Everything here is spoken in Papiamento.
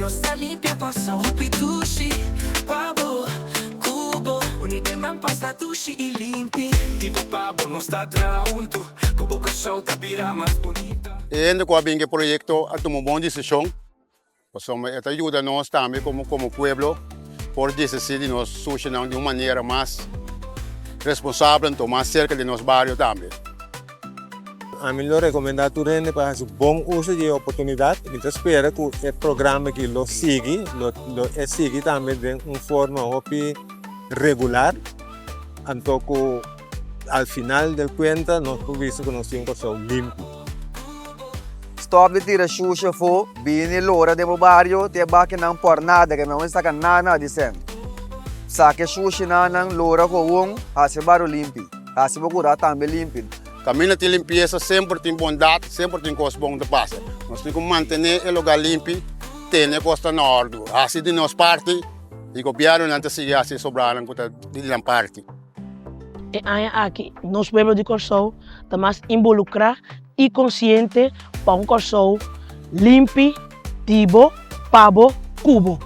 Nos ta limpia Kòrsou. Hopi dushi pa bo, ku bo. Uni den man pa sta dushi i limpi. Di bo pa bo nos ta traha huntu. Ku bo Kòrsou ta bira mas bunita. E hende ku a bin ku e proyekto a tuma un bon desishon, pasobra e ta yuda nos tambe komo komo pueblo por desisí di nos sushinan di un manera mas responsabel anto mas serka di nos bario tambe. Ami lo rekomendá tur hende pa hasi bon uso di e oportunidat. Mi ta spera ku e programa aki lo sigui, lo lo e sigui tambe den un forma hopi regular, anto ku al final del kuenta nos por bisa ku nos tin un Kòrsou limpi. Stòp di tira shushi afó, bini lora den bo bario, te bakinan por nada, ke mehor saka nada di sèn. Saka e shushinan, lora kowon, hasi e bario limpi, hasi bo kurá tambe limpi. Kaminda tin limpiesa semper tin bondat, semper tin kos bon ta pasa. Nos tin ku mantené e lugá limpi, tene kos ta na òrdu, hasi di nos parti i gobièrnunan ta sigui hasi e sobranan ku ta di nan parti. E aña aki nos pueblo di Kòrsou ta mas inbolukrá i konsiente pa un Kòrsou limpi, di bo, pa bo, ku bo.